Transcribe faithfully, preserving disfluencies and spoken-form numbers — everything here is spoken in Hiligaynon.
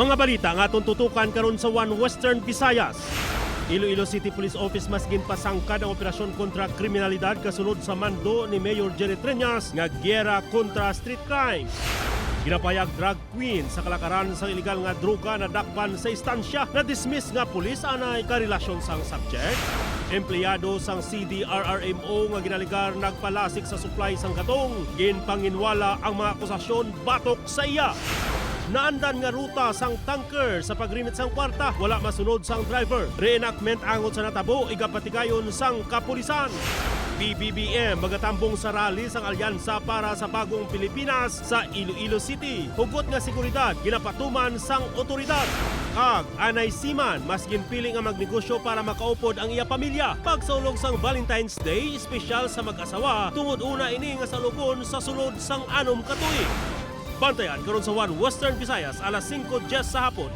Mga balita nga aton tutukan karon sa One Western Visayas. Iloilo City Police Office mas ginpasangkad ang operasyon kontra kriminalidad kasunod sa mando ni Mayor Jerry Treñas nga giyera kontra street crime. Ginapahayag drug queen sa kalakaran sang iligal nga droga nadakpan sa istansya, na-dismiss nga pulis anay karelasyon sang subject. Empleyado sang C D R R M O nga ginalegar nagpalasik sa supply sang gatong, ginpanginwala ang mga akusasyon batok sa iya. Naandan nga ruta sang tanker sa pagrimit sang kwarta, wala masunod sang driver. Reenactment angot sa natabo, igapatigayon sang kapulisan. P B B M magatambong sa rally sang Alyansa para sa Bagong Pilipinas sa Iloilo City. Hugot nga seguridad ginapatuman sang otoridad. Kag anay seaman mas ginpili nga magnegosyo para makaupod ang iya pamilya. Pagsaulog sang Valentine's Day, espesyal sa mag-asawa, tungod una ini nga saulogon sa sulod sang anom ka tuig. Bantayan karon sa One Western Visayas, alas singko diyes sa hapon.